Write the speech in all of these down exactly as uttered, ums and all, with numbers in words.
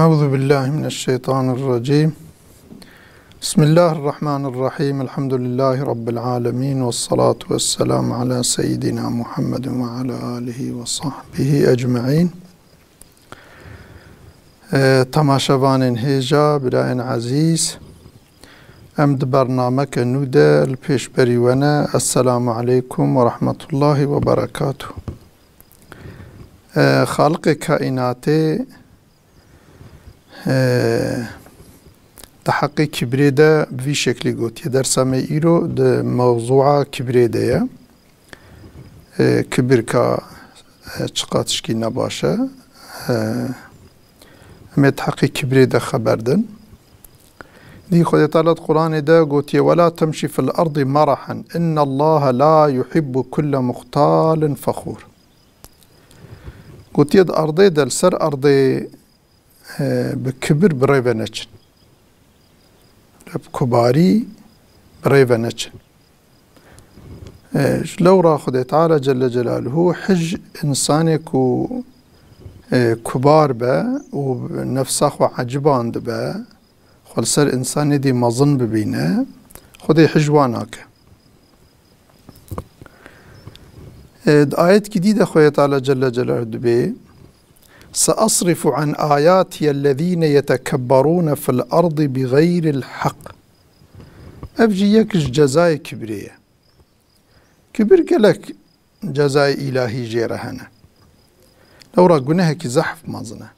أعوذ بالله من الشيطان الرجيم. بسم الله الرحمن الرحيم. الحمد لله رب العالمين، والصلاة والسلام على سيدنا محمد وعلى آله وصحبه أجمعين. Ee, temaşevanên hêja, birayên ezîz, em di bernameke nû de li pêşberî we ne. Esselamu aleykum ve rahmetullahi ve berekatuh. Ee, Xaliqê kaînatê, ee, di heqê kibrê de bi vî şeklî gotiye. Dersa me îro di mewzûa kibrê de ye. Ee, kibir ka, ee, çiqa tişkî nebaş e. Ee, em ê di heqê kibrê de xeber din. Dî Xwedê Teala di Quranê de gotiye, "Wela temşî fil erdî merahen, innallaha la yuhibbu kulle muxtalin fexûr." Gotiye, di erdê de, li ser erdê, e, bi kibir bi rê ve neçin. Bi kubarî bi rê ve neçin. E, ji lewra Xwedê Teala Celle Celaluhu hij însanê ku, e, kubar be û nefsa xwe eciban dibe, xwe li ser însanê dî mezin bibîne, Xwedê hij wan nake. E, di ayetkî dî de Xwedê Teala Celle Celaluhu dibê, "Seasrifu an ayatiye ellezîne yetekebberûne fil erdî bi xeyril heq." Ev jî yek ji cezayê kibirê ye. Kibir gelek cezayê îlahî jê re hene. Lewra gunehekî zehf mezin e.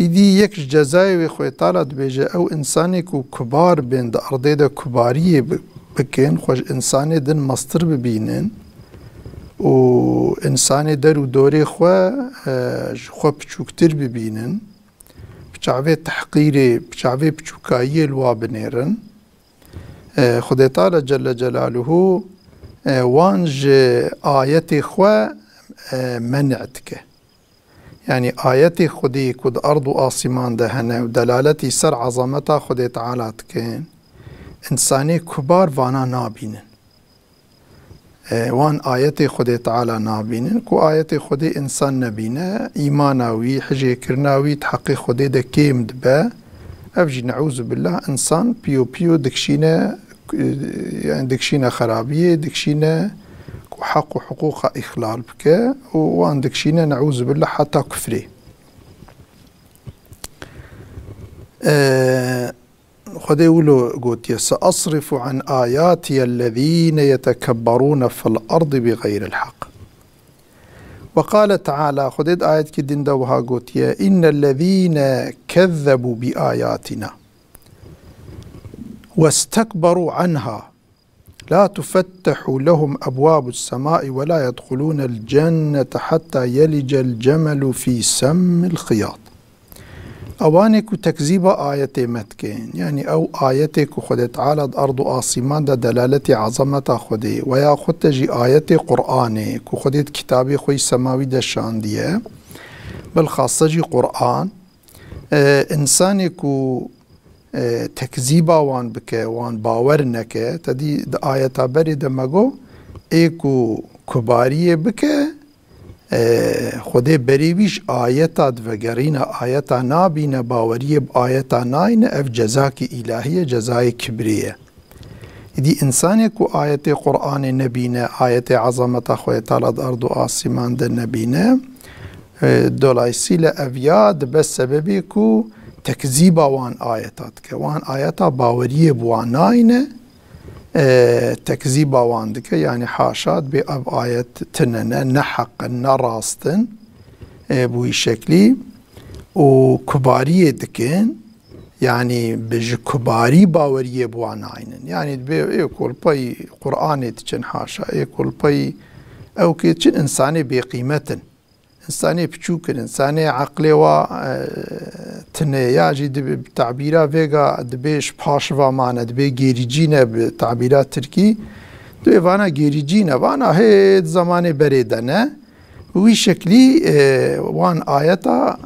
Îdî yek ji cezayê wê Xwedê Teala dibêje, ew însanê ku kubar bên di erdê de kubariyê bi-, bikin, xwe ji însanê din mestir bibînin û însanê der û dorê xwe, e, ji xwe piçûktir bibînin, bi çavê tehqîrê, bi çavê piçûkayiyê li wa binêrin. E, Xwedê Teala Celle Celaluhu, e, wan ji ayetê xwe, e, menî dike. Yanî ayetê Xwedê ku di erd û asîman de hene û delaletî ser ezameta Xwedê Teala dikin, însanê kubar vana nabînin. E, wan ayetê Xwedê Teala nabînin, ku ayetê Xwedê însan nebîne, îmana wî, hijêkirina wî di heqê Xwedê de kêm dibe. Ev jî neûzubillah însan pîyo pîyo dikişîne, e, yani dikişîne xerabiyê, dikişîne ku heq û hiqûqa îxlal bike û wan dikişîne neûzubillah heta kufrê. E, Xwedê wilo gotiye, "Seasrifu an ayatiye ellezîne yetekebberûne fil erdî bi xeyril heq." Ve qale Teala, Xwedê di ayetkî din de wiha gotiye, "Innellezîne kezzebû bi ayatina westekberû anha la tufettehu lehum ebwabus semai ve la yedhulûnel cennete hatta yelicel cemelu fî semmil xiyat." Ewanê ku tekzîba ayetê me dikin, yanî ew ayetê ku Xwedê Teala di erd û asîman de delaletî ezameta Xwedê, weya xwe te jî ayetê Qur'anê ku Xwedê di kitabê xwe yî semawî de şandiye, bilxasse jî Qur'an, e, însanê ku, e, tekzîba wan bike, wan bawer neke, te dî di ayeta berê de me got, ê ku kubariyê bike, e, Xwedê berê wî ji ayeta divegerîne, ayeta nabîne, baweriyê bi ayeta nayne, ev cezakî îlahî ye, cezayê kibrê ye. Îdî însanê ku ayetê Qur'anê nebîne, ayetê ezameta Xwedê Teala di erd û asîman de nebîne, e, dolayısıyla ev ya dibe sebebê ku tekzîba wan ayeta dike. Wan ayeta baweriyê bi wan nayne, e, tekzîba wan dike. Yanî haşa, dibê ev ayet tune ne, ne heq in, ne rast in, e, bi wî şeklî û kubariyê dikin. Yanî bi ji kubarî baweriyê bi wan naynin. Yanî dibê ê ku li pey Qur'anê diçin haşa, ê ku li pey ew kê diçin, însanê bêqîmet in. Însanê piçûk in, însanê eqlê wa, e, tune ya jî dibe, bi tabîra vêga dibê ji paşiva mane, dibê gerîcî ne bi tabîra tirkî. Dibê vana gerîcî ne, vana hê di zemanê berê de ne. Wî şeklî, e, wan ayeta,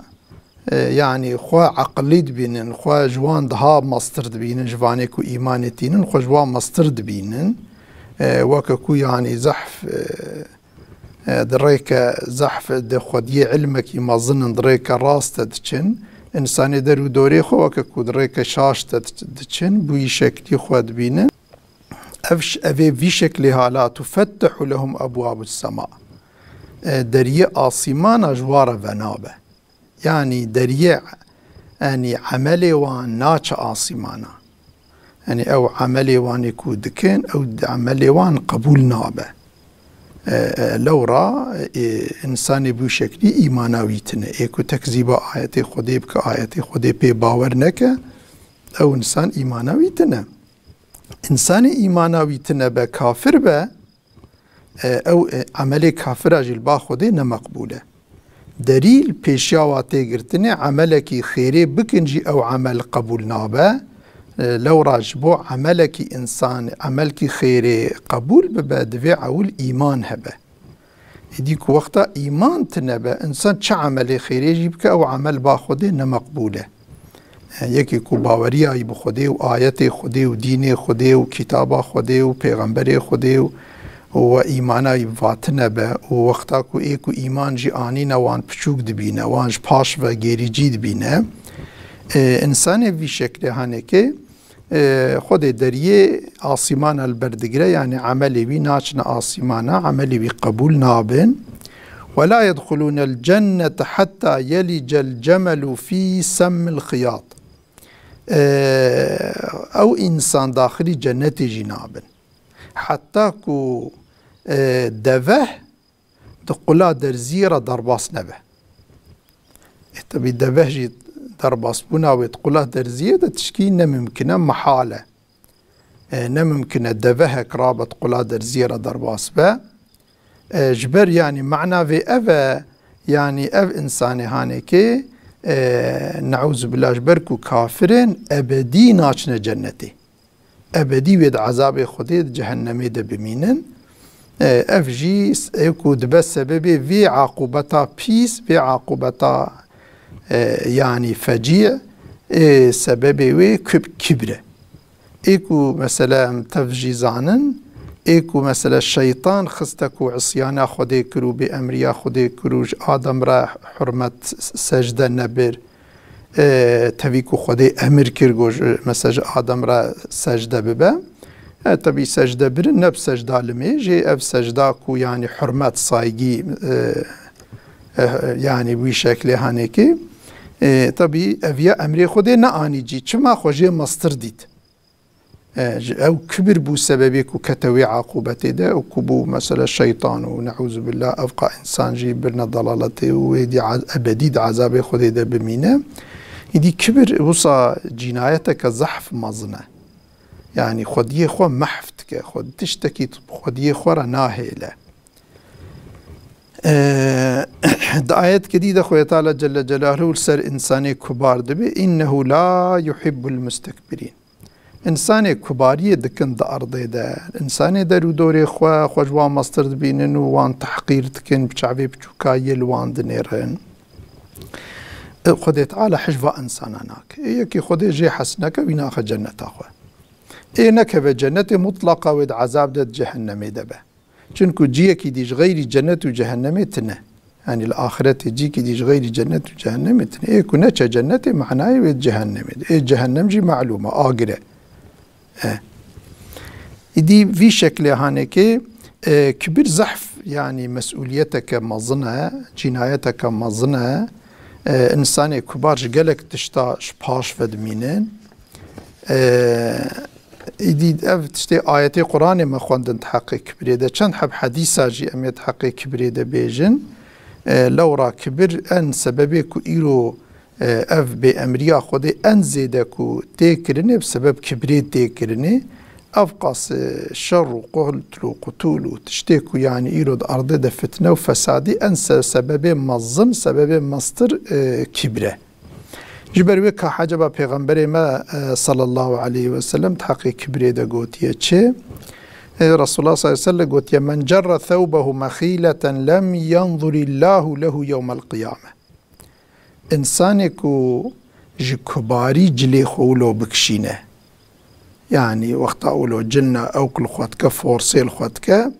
e, yanî xwe eqilî dibînin, xwe ji wan daha mestir dibînin, ji vanê ku îmanê tînin, xwe ji wan mestir dibînin. E, weke ku yanî zehf, e, e, di rêke zehf de xwediyê ilmekî mezin in, di rêke rast de diçin. Însanê der û dorê xwe weke ku di rêke şaş de diç-, diçin, bi wî şeklî xwe dibînin. Ev ş-, evê vî şeklê hala, tufettihu lehum ebwabus sema. E, deriyê asîmana ji wan re venabe. Yanî deriyê, yanî emelê wan naçe asîmana. Yanî ew emelê wanê ku dikin, ew emelê wan qebûl nabe. E, e, lewra, e, însanê bi wî şeklî îmana wî tine. Ê ku tekzîba ayetê Xwedê bike, ayetê Xwedê pê bawer neke, ew însan îmana wî tine. Însanê îmana wî tine be, kafir be, e, ew, e, emelê kafira jî li ba Xwedê ne meqbûl e. Delîl pêşiya wa tê girtinê, emelekî xêrê bikin jî ew emel qebûl nabe. E, lewra ji bo emelekî însan, emelkî xêrê qebûl bibe, divê ewil îman hebe. Îdî ku wexta îman tine be, însan çi emelê xêrê jî bike, ew emel ba Xwedê ne meqbûl e. E, yekî ku baweriya wî bi Xwedê û ayetê Xwedê û dînê Xwedê û kitaba Xwedê û pêxemberê Xwedê û, û we îmana wî bi vatine be û wexta ku ê ku îman jî anîne wan piçûk dibîne, wan ji paş ve gêrîcî dibîne. E, însanê vî şeklê hanekê, e, Xwedê deriyê asîmana li ber digire, yanî emelê wî naçine asîmana, emelê wî qebûl nabin. Ve la yedxulûnel cennete hetta yelicel cemelu fî semmil xiyat. E, ew însan daxilî cennetê jî nabin. Heta ku, e, deveh di qula derziyê re derbas nebe. E, tebî deveh jî derbasbûna wê di qula derziyê de tişkî ne mimkin e, mihal e. E, ne mimkin e devehek rabe di qula derziyê re derbas be. E, ji ber, yanî, mana vê ev e, yanî, ev însanê hanekê, e, neûzubillah, ji ber ku kafir in, ebedî naçine cennetê. Ebedî wê di ezabê Xwedê di cehennemê de bimînin. E, ev jî s-, ê ku dibe sebebê vê aqubeta pîs, vê aqubeta, e, yanî fecî, e, sebebê wê kib-, kibr e. Ê ku mesela em tev jî zanin, ê ku mesela şeytan xiste ku isyana Xwedê kir û bêemriya Xwedê kir û ji Adem re hurmet, s-, secde nebir, e, tevî ku Xwedê emir kir, got, ji, mesela ji Adem re secde bibe. E, tebî secde birin ne bi secda limêjê, ev secda ku, yanî, hurmet, saygî, e, e, yanî, wî şeklê hanekê. E, tebî ev ya emrê Xwedê neanî cî. Çima? Xwe jê mestir dît. E, ji, ew kibir bû sebebê ku kete wê aqubetê de, û ku bû mesela şeytan û neûzubillah, evqa însan jî birine dalaletê û wê dî a-, ebedî di ezabê Xwedê de bimîne. Îdî kibir wisa cînayeteke zehf mezin e. Yanî xwediyê xwe mehf dike, xwe tiştekî xwediyê xwe re nahêle. E, di ayetke dî de Xwedê Teala Celle Celaluhu li ser însanê kubar dibe, "Înnehu la yuhibbul mustekbirîn." Însanê kubariyê dikin di erdê de. Însanê der û dorê xwe, xwe ji wan mestir dibînin û wan tehqîr dikin, bi çavê biçûkayiyê li wan dinêrin. E, Xwedê Teala hej va însana nake. Ê yekî Xwedê jê hez neke, wî naxe cenneta xwe. Ê nekeve cennetê, mutlaqa wê di ezab de, di cehennemê de be. Çinku ciyekî dî ji xeyrî cennet û cehennemê tine. Yanî li axiretê cîkî dî ji xeyrî cennet û cehennemê tine. Ê ku neçe cennetê, manayê wê di cehennemê de. Ê cehennem jî malûm e, agir e. E. Îdî vî şeklê hanekê, e, kibir zehf, yanî mesûliyeteke mezin e, cînayeteke mezin e. E, însanê kubar ji gelek tişta ji paş ve dimînin. E, Îdî ev tiştê ayetê Quranê me xwendin di heqê kibirê de. Çend heb hedîsa jî em ê di heqê kibirê de bêjin. E, lewra kibir en sebebê ku îro, e, ev bêemriya Xwedê en zêde ku tê kirinê, bi sebeb kibirê tê kirinê. Ev qas, e, şer û qutl û qutûl û tiştê ku, yanî, îro di erdê de fitne û fesadî en se-, sebebê mezin, sebebê mestir, e, kibir e. Ji ber wê ka heceba Pêxemberê me, e, sallallahu aleyhi ve sellem di heqê kibirê de gotiye çi? E, Resulullah sallallahu aleyhi ve sellem gotiye, "Men cerre thewbehu mexîleten lem yenzurillahu lehu yewmel qiyame." Însanê ku ji kubarî cilê xwe wilo bikişîne, yanî wexta wilo cilna ew ku li xwe dike, forsê li xwe dike,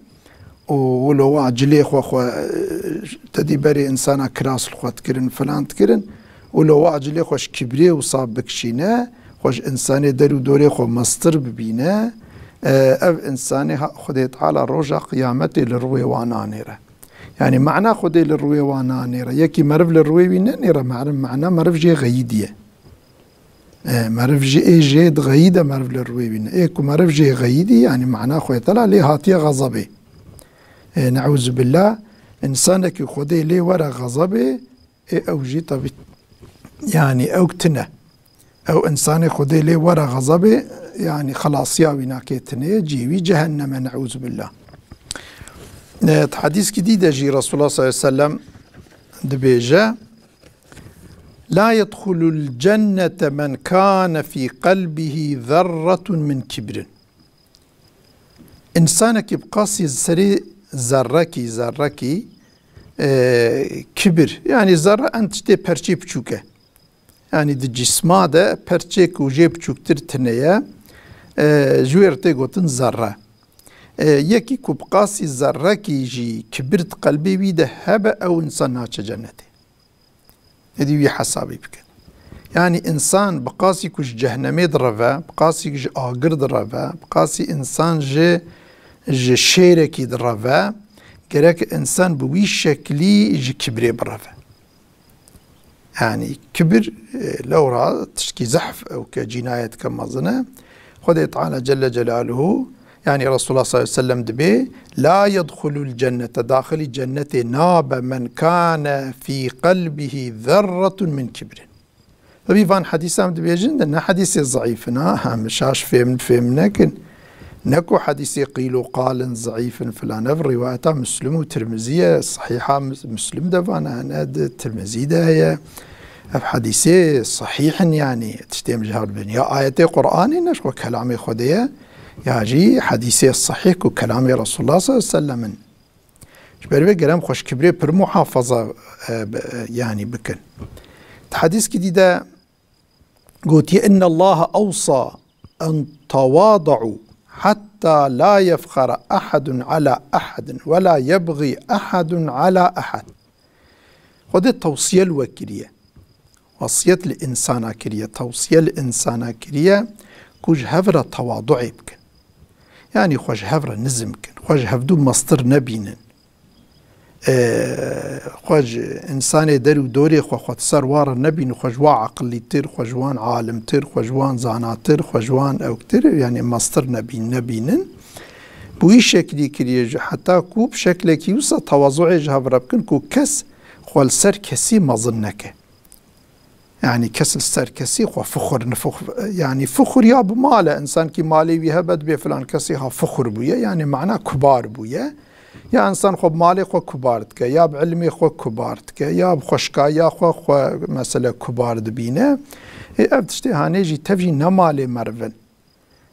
û wilo wa cilê xwe xwe, e, tedî berê insana kiras li xwe dikirin, filan dikirin, wilo wa cilê xwe ji kibrê wisa bikişîne, xwe ji insanê der û dorê xwe mestir bibîne, e, ev insanê ha-, Xwedê Teala roja qiyametê li rûyê wan nanêre. Yanî mana Xwedê li rûyê wan nanêre. Yekî meriv li rûyê wî nenêre, meriv, mana meriv jê xeyîdiye. E, meriv jê, ê jê dixeyîde meriv li rûyê wî ne. Ê ku meriv jê xeyîdî, yanî mana Xwedê Teala lê hatiye xezebê. E, neûzubillah, insanekî Xwedê lê were xezebê, ê ew jî tebî, yanî ew tine. Ew insanê Xwedê lê were xezebê, yanî xelasiya wî nake, tine ye, cihê wî cehennem e, neûzubillah. E, di hedîskî dî de jî Resulullah sallallahu aleyhi ve sellem dibêje, "La yedxulul cennete men kâne fî qelbihî zerretun min kibrin." Însanekî bi qasî serê zerrekî, zerrekî, e, kibir, yanî zerre en tiştê perçê biçûk e. Yanî di cisma de perçê ku jê biçûktir tine ye, e, ji wê re tê gotin zerre. E, yekî ku bi qasî zerrekî jî kibir di qelbê wî de hebe, ew însan naçe cennetê. Êdî wî hesabî bikin. Yanî însan bi qasî ku ji cehnemê direve, bi qasî ji agir direve, bi qasî însan ji, ji şêrekî direve, gerek însan bi wî şeklî ji kibrê bireve. Yanî kibir, e, lewra tişkî zehf ew ke cînayetke mezin e. Xwedê Teala Celle Celaluhu, yanî Resulullah sallallahu aleyhi ve sellem dibê, "La yedxulul cennete", daxilî cennetê nabe, "men kane fî qelbihi zerretun min kibrin." Tabî van hedîsan dibêjin de ne hedîsê zeîf in, ha, hem şaş fêm, fêm nekin. Ne ku hedîsê qîl û qal in, zeîf in filan. Ev rîwayeta Muslim û Tirmizî ye. Sehîha Mus-, Muslim de van hene, di Tirmizî de heye. Ev hedîsê sehîh in, yanî tiştê em ji hev dibin. Ya ayetê Qur'anê ne ji xwe kelamê Xwedê ye, ya jî hedîsê sehîh ku kelamê Resulullah sallallahu aleyhi ve sellem in. Ji ber vê gerek em xwe ji kibrê pir muhafaza, e, bi-, e, yanî bikin. Di hedîskî dî de gotiye, "Inna Allaha awsa en tawadu hatta la yefxara ahadun ala ahadin ve la yebxî ahadun ala ahad." Xwedê tewsiye li we kiriye. Wesiyet li însana kiriye, tewsiye li însana kiriye ku ji hev re tewaduê bikin. Yanî xwe ji hev re nizm bikin, xwe ji hevdû mestir nebînin. Ee, xwe ji însanê der û dorê xwe, xwe di ser wan re nebînin, xwe ji wan aqilîtir, xwe ji wan alimtir, xwe ji wan zanatir, xwe ji wan ewktir, yanî mestir nebîn-, nebînin. Bi wî şeklî kiriye ji heta ku bi şeklekî wisa tewazuê ji hev re bikin ku kes xwe li ser kesî mezin neke. Yanî kes li ser kesî xwe fixur nifix-, yanî fixur ya bi mal e, însankî malê wî hebe dibê filan kesî ha fixur bûye, yanî mana kubar bûye. Ya însan xwe bi malê xwe kubar dike, ya bi ilmê xwe kubar dike, ya bi xweşkayiya xwe, xwe mesele kubar dibîne. Ê, ev tiştê hanê jî tev jî ne malê meriv in.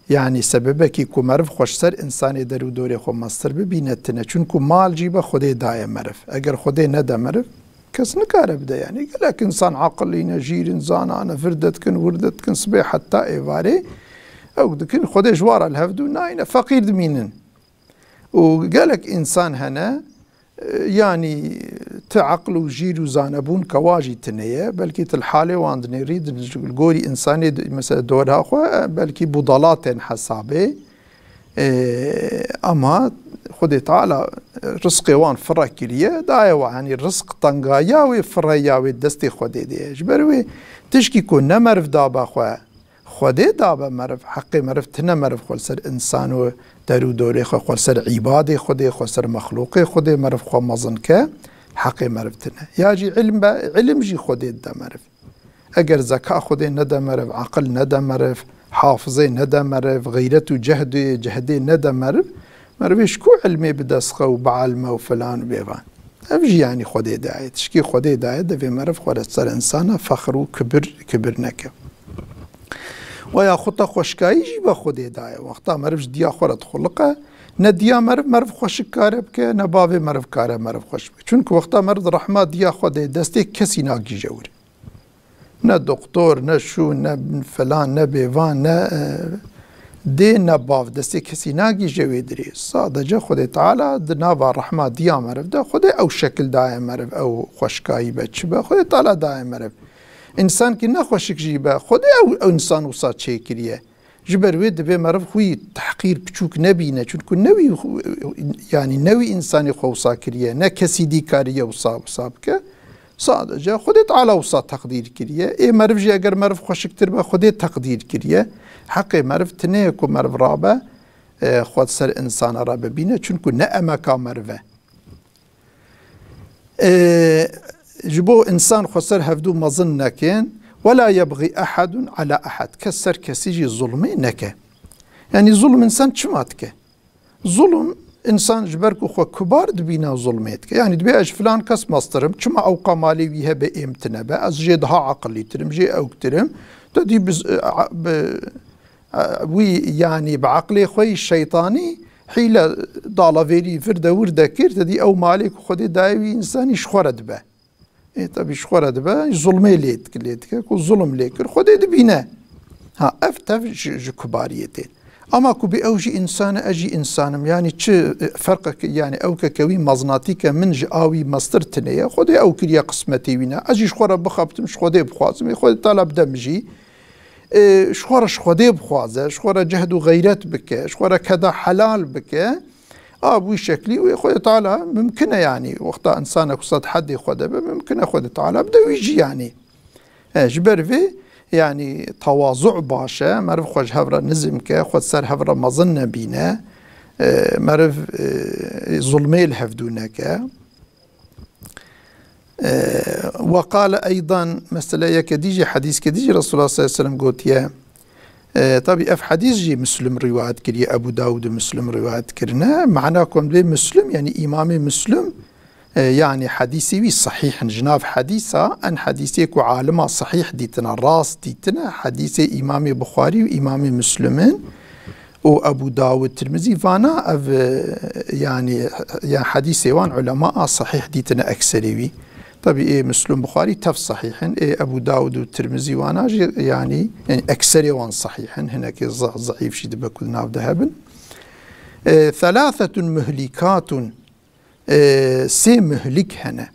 Yanî sebebekî ku meriv xwe ji ser însanê der û dorê xwe mestir bibîne tine. Çunku mal jî be Xwedê daye meriv. Eger Xwedê nede meriv, kes nikare bide. Yanî gelek însan aqilî ne, jîr in, zana ne, vir de dikin, wir de dikin, sibê heta êvarê ew dikin, Xwedê ji wan re li hevdû nayîne, feqîr dimînin. Û gelek însan hene, e, yanî ti eql û jîr û zanebûn ke wa jî tune ye, belkî ti li halê wan dinêrî, di, li gorî însanê di, mesela dora xwe, e, belkî budala tên hesabê. E, ama Xwedê Teala rizqê wan fire kiriye, daye wan, yanî rizq tengayiya wê fire ya wê destê Xwedê de ye. Ji ber wê tişkî ku ne meriv dabe xwe, Xwedê dabe meriv, heqê meriv tine, meriv xwe li ser însan û der û dorê xwe, xwe li ser îbadê Xwedê, xwe li ser mexlûqê Xwedê meriv xwe mezin ke, heqê meriv tine. Ya jî ilm be, ilm jî Xwedê dide meriv. Eger zeka Xwedê nede meriv, aqil nede meriv, hafizê nede meriv, xeyret û cehdê, cehdê nede meriv, merivê ji ku ilmê bide xwe û bielme û filan û bêvan. Ev jî yanî Xwedê daye. Tişkî Xwedê daye, divê meriv xwe li ser însana fexr û kibir, kibir neke. Weya xwe te xweşkayî jî be Xwedê daye. Wexta meriv ji diya xwe re dixuliqe, ne diya meriv, meriv xweşik kare bike, ne bavê meriv kare meriv xweş bike. Çunku wexta meriv di rehma diya xwe de destê kesî nagihîje wir. Ne doktor, ne şû, ne filan, ne bêvan, ne, e, Dê ne bav, destê kesî nagihîje wê dirê. Sadece Xwedê Teala di nava rehma diya meriv de, Xwedê ew şekil daye meriv, ew xweşkayî be, çi be, Xwedê Teala daye meriv. Însankî nexweşik jî be, Xwedê ew, ew însan wisa çêkiriye. Ji ber wê divê meriv xwî tehqîr, piçûk nebîne. Çunku ne wî, yanî ne wî însanî xwe wisa kiriye, ne kesî dî kariye wisa, wisa bike. Sadece Xwedê Teala wisa teqdîr kiriye. Ê meriv jî eger meriv xweşiktir be, Xwedê teqdîr kiriye. Heqê meriv tine ye ku meriv rabe, e, xwe ser însana re bibîne. Çunku ne emeka meriv e. E, ji bo însan xwe ser hevdû mezin nekin. "Wela yebxî ehedun ala ehed." Kes ser kesî jî zulmê neke. Yanî zulm însan çima dike? Zulm, însan ji ber ku xwe kubar dibîne, zulmê dike. Yanî dibê ez ji filan kes meztir im, çima ewqa malê wî hebe ê min tine be, ez jê daha aqilîtir im, jê ewktir im. Te dî biz-, e, a-, bi-, e, wî, yanî bi aqilê xwe yî şeytanî hîle, dalavêrî vir de wir de kir, te dî ew malê ku Xwedê daye wî însanî ji xwe re dibe. Ê, tebî ji xwe re dibe, zulmê lê dik-, lê dike, ku zulm lê kir, Xwedê dibîne. Ha, ev tev ji, ji kubariyê tê. Ama ku bê ew jî însan e, ez jî însan im. Yanî çi, e, ferqek, yanî ew kekewî meznatîke min ji a wî mestir tine ye. Xwedê ew kiriye qismetê wî ne. Ez jî ji xwe re bixebitim, ji Xwedê bixwazim. Ê, Xwedê Teala bide min jî. E, ji xwe re ji Xwedê bixwaze, ji xwe re cehd û xeyret bike, ji xwe re keda helal bike. A, bi wî şeklî wê Xwedê Teala mimkin e, yanî wexta însanek wisa di hedê xwe de be, mimkin e Xwedê Teala bide wî jî, yanî. E, ji ber vê, yanî tewazu baş e, meriv xwe ji hev re nizm ke, xwe ser hev re mezin nebîne, e, meriv, e, zulmê li hevdû neke. E, we qale eydan, meseleyeke dî jî, hedîske dî jî Resulullah sallallahu aleyhi ve sellem gotiye, E, tabî ev hedîs jî Muslim rîwayet kiriye, Ebu Dawud û Muslim rîwayet kirine. Mana ku em dibê Muslim, yanî Îmamê Muslim, e, yanî hedîsê wî sehîh in. Ji nav hedîsa, en hedîsê ku alima sehîh dîtine, rast dîtine, hedîsê Îmamê Buxarî û Îmamê Muslim in û Ebu Dawud, Tirmizî, vana ev, e, yanî, ya hedîsê wan ulema a sehîh dîtine ekserê wî. Tabî ê Muslim, Buxarî tev sehîh in, ê Ebu Dawud û Tirmizî wana jî, yanî, yanî ekserê wan sehîh in, hinekê ze-, zeîf jî dibe ku di nav de hebin. E, thalathetun muhlikatun, e, sê muhlik hene.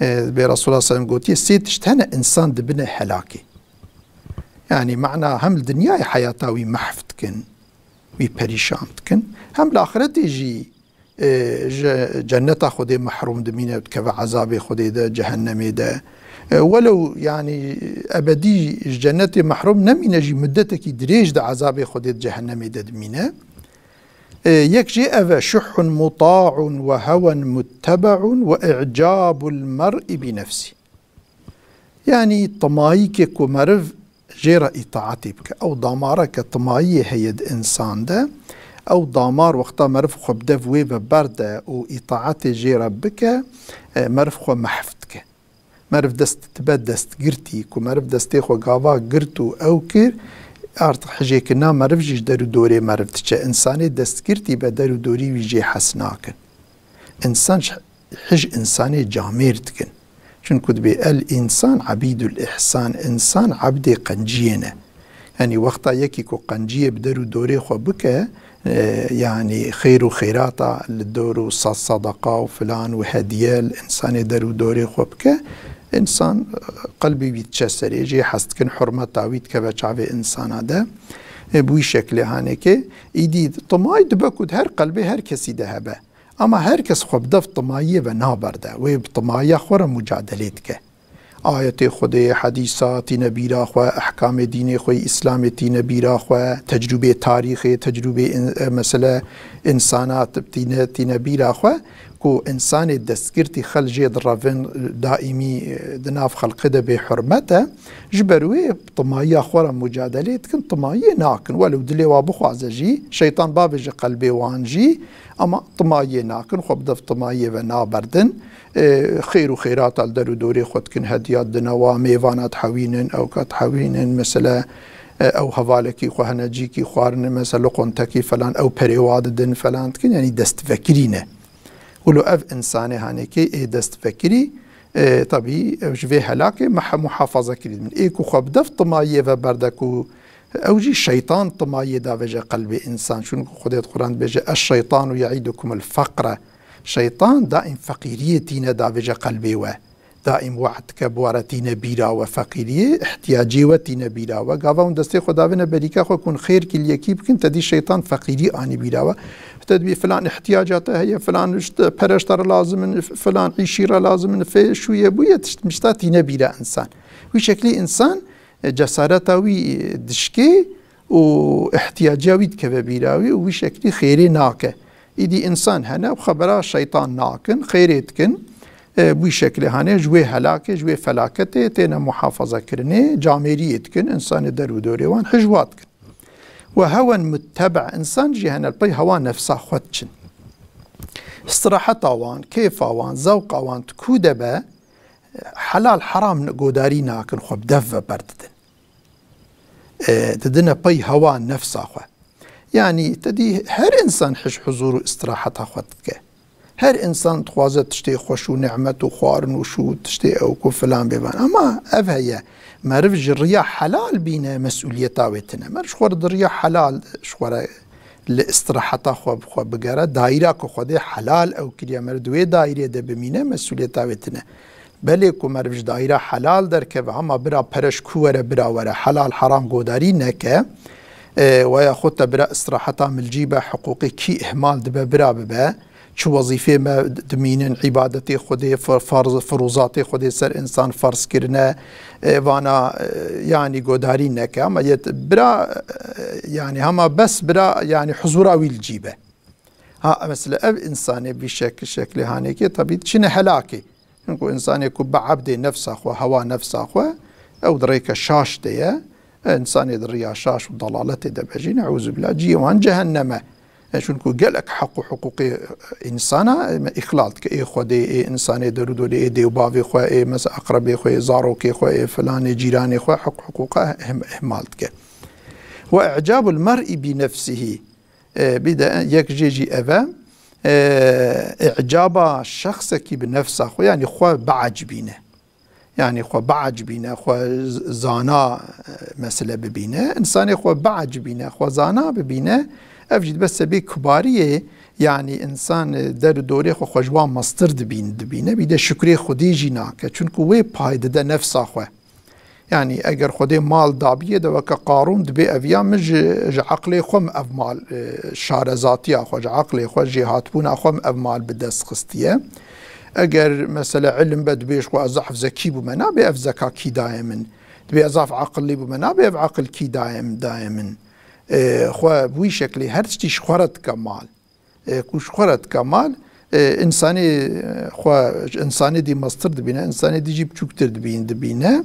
E, bê Resulullah sallallahu aleyhi ve sellem gotiye, sê tişt hene însan dibine helakê. Yanî mana hem li dinyayê heyata wî mehf dikin, wî perîşan dikin, hem li axiretê jî e, ji cenneta Xwedê mehrûm dimîne, dikeve ezabê Xwedê de, cehennemê de. E, welew, yanî, ebedî ji cennetê mehrûm nemîne jî, muddetekî dirêj di ezabê Xwedê di cehennemê de dimîne. E, yek jê ev e, şuhun muta'un ve hewen muttebe'un ve i'cabul mer'i bi nefsî. Yanî timayîkê ku meriv jê re îtaetê bike. Ew damareke timayiyê heye di însan de. Ew damar wexta meriv xwe bide vê ve berde û îtaetê jê re bike, e, meriv xwe mehf dike. Meriv dest dibe destgirtî, ku meriv destê xwe gava girt û ew kir, artık hijêkirina meriv jî ji der û dorê meriv diçe. Însanê destgirtî be der û dorî wî jê hez nakin. Însan ji hij însanê camêr dikin. Çunku dibê el însan ebîdul îhsan, însan ebdê qenciyê ne. Yanî wexta yekî ku qenciyê bi der û dorê xwe bike, e, yanî xêr û xêrata li dor û sad sedeqa û filan û hediye li însanê der û dorê xwe bike, însan, e, qelbê wî diçe serê, jê hez dikin, hurmeta wî dikeve çavê însana de. E, bi wî şeklê hanekê, îdî timayî dibe ku di her qelbê her kesî de hebe. Ama her kes xwe bi dev timayiyê ve naberde. Wê bi timayiya xwe re mucadelê dike. Ayetê Xwedê, hedîsa tîne bîra xwe, ehkamê dînê xwe yî Îslamê tîne bîra xwe, tecrûbê tarîxê, tecrûbê in-, e, mesele însanat tîne, tîne bîra xwe, ku însanê destgirtî xel jê direvin, daîmî, e, di nav xelqê de bê hurmet e. Ji ber wê timayiya xwe re mucadelê dikin, timayiyê nakin. Welew dilê wa bixwaze jî, şeytan bavêje qelbê wan jî, ama timayiyê nakin, xwe bi dev timayiyê ve naberdin. E, xêr û xêrata li der û dorê xwe dikin, hediya didine wa, mêvana dihewînin, ewka dihewînin, mesele, e, ew hevalekî xwe hene cîkî xwarine, mesela loqontekî falan, ew perê wa didin falan dikin, yanî destvekirî ne. Wilo ev însanê hanekê ê destvekirî, e, tabî ev ji vê helakê mehe-, muhafaza kirî dibin. Ê ku xwe bi dev timayiyê ve berde ku Ew jî şeytan timayê davêje qelbê însan. Çunku Xwedê di Quran dibêje, "Eş-şeytanu ye'idukumul fakre." Şeytan daîm feqîriyê tîne davêje qelbê we. Daîm we'd dike bi we re tîne bîra we feqîriyê, ihtiyacê we tîne bîra we. Gava hûn destê xwe davêne berîka xwe ku hûn xêrkî li yekî bikin, te dî şeytan feqîrî anî bîra we. Te dibî filan ihtiyaca te heye, filan işte pere ji te re lazim in, filan îşî re lazim in, fê şûye bûye, tişt mişta tîne bîra însan. Wî şeklî însan, e, cesareta wî, e, dişkê û ihtiyaciya wî dikeve bîra wî û wî şeklî xêrê nake. Îdî însan hene, bi xwe bira şeytan nakin, xêrê dikin. E, bi wî şeklê hane, ji wê helakê, ji wê felaketê têne muhafaza kirinê, camêriyê dikin, însanê der û dorê wan hijwa dikin. Ve hewen muttebe, însan jî hene, li pey hewa nefsa xwe diçin. Istiraheta wan, kêfa wan, zewqa wan, di ku de be, helal heram godarî nakin, xwe bi dev ve berdidin. E, didine pey hewa nefsa xwe. Yanî, te dî her însan hij huzûr û istiraheta xwe dike. Her însan dixwaze tiştê xweş û nîmet û xwarin û şû tiştê ew ku filan bêvan. Ama ev heye, meriv ji riya helal bîne, mesûliyeta wê tine. Meriv ji xwe re di riya helal ji xwe re li istiraheta xwe bi xwe bigere. Daîra ku Xwedê helal ew kiriye, meriv di wê daîrê de bimîne, mesûliyeta wê tine. Belê ku meriv ji daîra helal derkeve, hema bira pere ji ku were, bira were, helal heram godarî neke. E, weya xwe te bira istiraheta milcî be, hiqûqê kî ihmal dibe, bira bibe. Çi wezîfê me dimînin, îbadetê Xwedê, fir-, farz, firûzatê Xwedê ser însan farz kirine, e, vana, e, yanî godarî neke. Ama yet bira, e, yanî hema bes bira, yanî huzûra wî li cî be. Ha, mesela ev însanê bi şek-, şeklê hanekê tabî çine helakê. Çunku însanê ku bi ebdê nefsa xwe, hewa nefsa xwe, ew di rêke şaş de ye. Însanê di riya şaş û dalaletê de be jî, neûzubillah, cihê wan cehennem e. E, çunku gelek heq û hiqûqê însana, e, me îxlal dike. Ê Xwedê, ê însanê derûdorê, ê dê û bavê xwe, ê mesela aqrebê xwe, ê zarokê xwe, ê filanê cîranê xwe, heq û hiqûqa îhm-, îhmal dike. Ve i'cabul mer'i bi nefsihî. E, bir de yek jê jî ev e, e, îcaba şexsekî bi nefsa xwe, yanî xwe biecibîne. Yanî xwe biecibîne, xwe z-, zana, e, mesele bibîne. Însanê xwe biecibîne, xwe zana bibîne, ev jî dibe sebê kibariyê, yanî însan, e, der û dorê xwe, xwe ji wan mestir dibîn-, dibîne. Bir de şukrê Xwedê jî nake. Çunku wê pay dide nefsa xwe. Yanî eger Xwedê mal dabiye de weke Qarûn dibê eviya min ji, ji eqlê xwe min ev mal, e, şarezatiya xwe, ji eqlê xwe, jêhatbûna xwe min ev mal bi dest xistiye. Eger mesele ilim be dibê ji xwe ez zehf zekî bûme, nabê ev zeka kî daye min. Dibê ez zaf aqillî bûme, nabê ev aqil kî daye, daye min. E, xwe bi wî şeklî her tiştî ji xwe re dike mal. E, ku ji xwe re dike mal, e, însanê, e, xwe, ji însanê dî mestir dibîne, însanê dî jî biçûktir dibîn-, dibîne.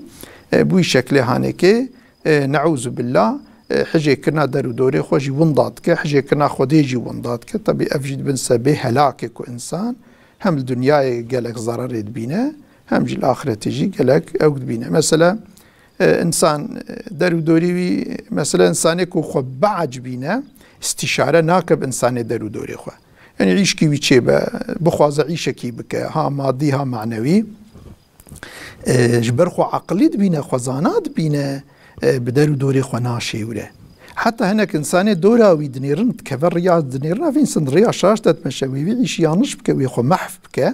E, bi wî şeklê hanekê, e, neûzubillah, e, hicê kirina der û dorê xwe jî winda dike, hicê kirina Xwedê jî winda dike. Tabî ev jî dibin sebê helakê ku însan hem li dinyayê gelek zererê dibîne, hem jî li axiretê jî gelek ew dibîne. Mesela, e, însan, e, der û dorî wî, mesela însanê ku xwe biecibîne, îstîşare nake bi însanê der û dorê xwe. Yanî îşkî wî çêbe, bixwaze îşekî bike, ha madî, ha manewî. E, ji ber xwe aqilî dibîne, xwe zana dibîne, e, bi der û dorê xwe naşêwire. Heta hinek însanê dora wî dinêrin, dikeve riya dinêrin, ev însan riya şaş de dimeşe, wê wî îşî yanlış bike, wê xwe mehf bike.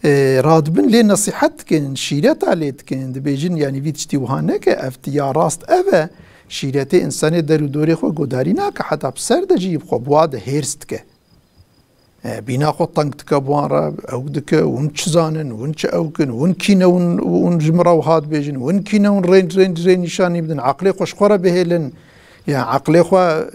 E, radibin lê nesîhet dikin, şîreta lê dikin, dibêjin, yanî vî tiştî wiha neke, ev ti ya rast ev e. Şîretê însanê der û dorê xwe godarî nake, heta bi ser de jî bi xwe bi wa de hêrs dike. E, bîna xwe teng dike bi wan re, ew dike, hûn çi zanin, hûn çi ew kin, hûn kî ne hûn, hûn ji min re wiha dibêjin, hûn kî ne hûn rê, rê, rê nîşanî bidin, eqlê xwe ji xwe re bihêlin, ya eqlê xwe,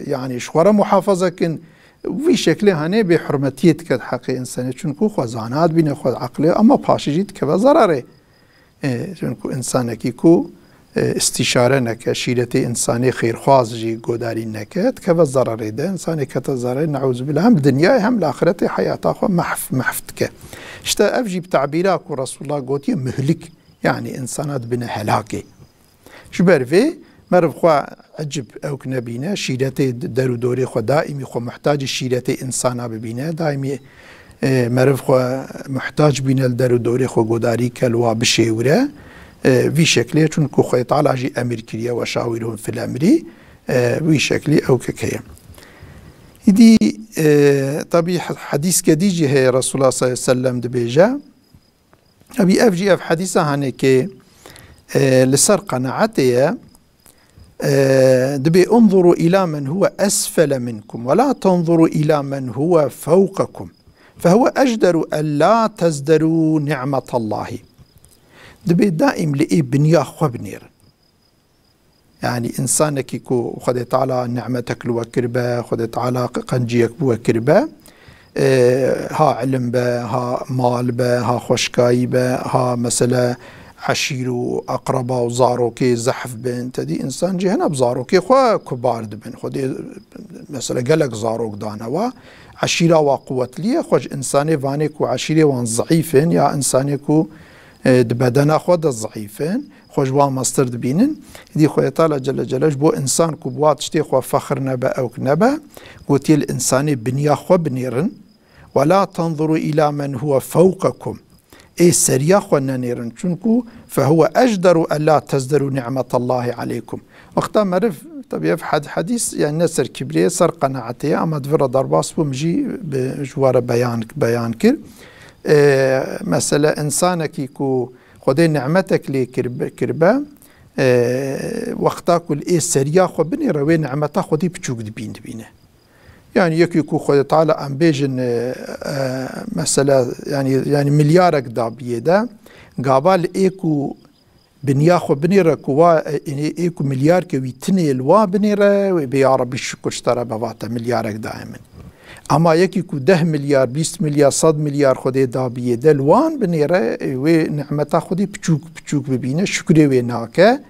e, yanî ji xwe re muhafaza kin. Vî şeklê hanê bêhurmetiyê dike di heqê însanê, çunku xwe zana dibîne, xwe eqlê, ama paşê jî dikeve zerarê. E, çunku însanekî ku, e, îstîşare neke, şîretê însanê xêrxwaz jî godarî neke, dikeve zerarê de, însanê kete zerarê, neûzubillah, hem bi dinyayê hem li axiretê heyata xwe mehf, mehf dike. İşte ev jî bi tabîra ku Resulullah gotiye muhlik, yanî însana dibine helakê. Ji ber vê meriv xwe ecib ewk nebîne, şîretê d-, der û dorê xwe daîmî xwe muhtacî şîretê însana bibîne, daîmî, e, meriv xwe muhtac bîne li der û dorê xwe godarî ke li wa bişêwire. E, vî şeklê, çunku Xwedê Teala jî emir kiriye, "Weşawirhum fil emrî", e, vî şeklî ew kek heye. Îdî, e, tabî he-, hedîskê dî jî heye, Resulullah sallallahu aleyhi ve sellem dibêje. Tabî ev jî ev hedîsa hanekê, e, li ser qenaetê ye, e, dibê, "Unzuru ila men huwe esfele minkum ve la tanzuru ila men huwe fewqekum. Fehuwe ecderu en la tezderu ni'metallahi." Dibê daîm li ê binya xwe binêrin. Yani, insanekî ku Xwedê Teala nimetek li we kiribe, Xwedê Teala qe-, qenciyek bi we kiribe, e, ha ilim be, ha mal be, ha xweşkayî be, ha, mesela, eşîr û eqreba û zarokê zehf bin, tedî insan jî hene bi zarokê xwe kubar dibin. Xwedê, mesela, gelek zarok dane we. Eşîra wa quwetlî ye, xwe ji insanê vanê ku eşîrê wan zeîf in ya insanê ku, e, di bedena xwe de zeîf in, xwe ji wan mestir dibînin. Îdî Xwedê Teala Celle Celaluhu ji bo insan ku bi wa tiştê xwe fexir nebe, ewk nebe, gotiye, "Li insanê binya xwe binêrin. Ve la tanzuru ila men huwe fewqekum." Ê seriya xwe nenêrin. Çunku, "Fehuwe ecderu en la tezderu ni'metallahi aleykum." Wexta meriv, tabi ev had-, hedîs, yani ne ser kibrê, ser qenaetê ye, ama di vir re derbas bûm jî bi, ji we re beyan, beyan kir. E, mesela, insanekî ku Xwedê nimetek lê kirbe, kirbe, e, wexta ku li ê seriya xwe binêre, wê nimeta Xwedê piçûk dibîn, dibîne. Yani yekî ku Xwedê Teala, em bêjin, e, e, mesela, yani, yani milyarek dabiyê de, gava li ê ku binya xwe binêre ku wa, e, ê, ê ku milyarke wî tinê li wa binêre, wê bê, "Ya Rebî, şukur ji te re be, va te milyarek daye min." Ama yekî ku deh milyar, bîst milyar, sed milyar Xwedê dabiyê de li wan binêre, e, wê nimeta Xwedê piçûk piçûk bibîne, şukrê wê nake,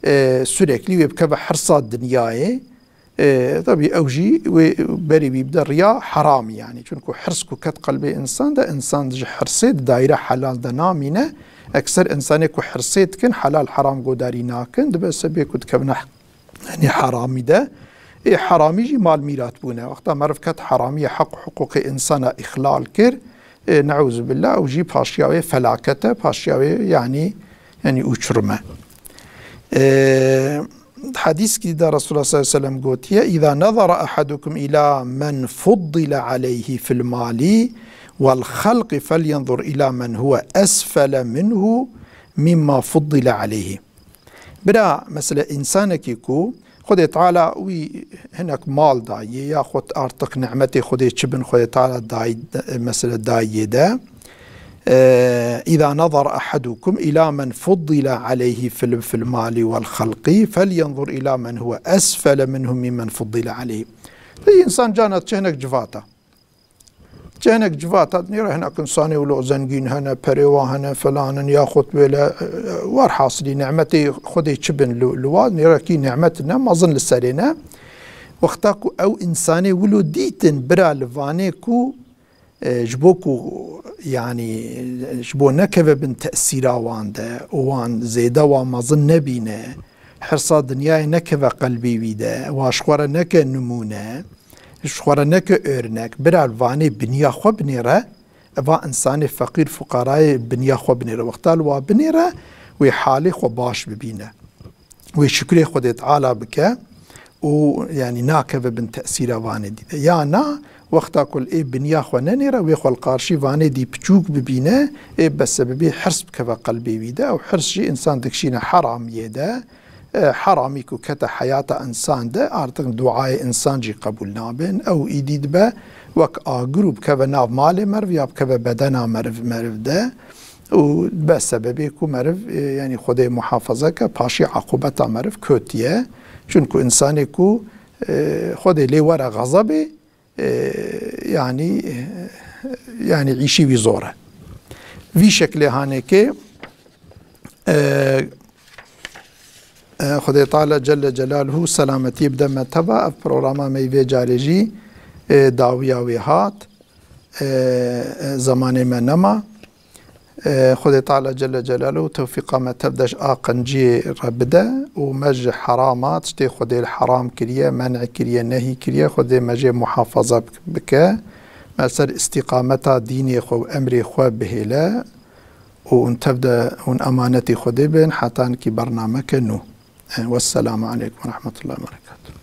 e, sürekli wê bikeve hirsa dinyayê. E, tabî ew jî wê berê wî bide riya heramî, yani. Çunku hirs ku ket qelbê insan de, insan ji hirsê di daîre helal de namîne. Ekser insanê ku hirsê dikin, helal heram godarî nakin, dibe sebê ku dikevine, yani, heramî de. Ê heramî jî mal mîrat bûne. Wexta meriv ket heramiyê, heq û hiqûqê insana îxlal kir, e, neûzubillah, ew jî paşiya wê felaket e, paşiya wê, yani, yani uçurum e. E, Hedîskî de Resulullah sallallahu aleyhi ve sellem gotiye, "Îza nazara ahadukum ila men fuddile aleyhi fil mali vel xelqi, felyenzur ila men huve esfele minhu mimma fuddile aleyhi." Bira, mesela, insanekî ku Xwedê Teala wî hinek mal daye, yaxud artık nimetê Xwedê çi bin Xwedê Teala day-, mesela, daye de, e, "Îza nazara ahadukum ila men fuddile aleyhi fil, fil mali vel xelqi, felyenzur ila men huve esfele minhu mimmen fuddile aleyhi." Lê insan cana çi hinek civata. Çi hinek civata, nêre hinek insanê wilo zengîn hene, perê wan hene, falan in, yaxut wêle, e, werhasilî, nimetê Xwedê çi bin li, li wa, nêre kî nimet ne, mezin li serê ne. Wexta ku ew insanê wilo dîtin, bira, li vanê ku, e, ji bo ku, yani, ji bo nekeve bin tesîra wan de û wan zêde wan mezin nebîne, hirsa dinyayê nekeve qelbê wî de, wa ji xwe re neke nimûne, ji xwe re neke örnek, bira, li vanê binya xwe binêre, eva insanê feqîr fuqarayê binya xwe binêre. Wexta li wa binêre, wê halê xwe baş bibîne. Wê şukrê Xwedê Teala bike û, yani, nakeve bin tesîra vanê dî de. Ya na, wexta ku li ê binya xwe nenêre, wê xwe li qarşî vanê dî piçûk bibîne, ê be sebebê hirs bikeve qelbê wî de. Ew hirs jî insan dikişîne heramiyê de. E, heramî ku kete heyata insan de, artık duayê insan jî qebûl nabin. Ew îdî dibe wek agir û bikeve nav malê meriv ya bikeve bedena meriv, meriv de. Û be sebebê ku meriv, e, yani Xwedê muhafaza ke, paşî aqubeta meriv kotiye. Çunku insanê ku, e, Xwedê lê were xezebê, e, yani, e, yani îşî wî zor e. Vî şeklê hanekê, e, e, Xwedê Teala Celle Celaluhu selametiyê bide me teva. Ev programa me yî vê carê jî, e, dawiya wê hat. E, e, zemanê me nema. E, Xwedê Teala Celle Celaluhu tewfîqa me tev de ji a qenciyê re bide û me ji herama, tiştê Xwedê li heram kiriye, men'î kiriye, nehî kiriye, Xwedê me jê muhafaza bik-, bike. Me ser îstîqameta dînê xwe û emrê xwe bihêle û hûn tev de hûn emanetî Xwedê bin, heta nikî bernameke nû. Wesselamu aleykum ve rahmetullahi ve berekatuhu.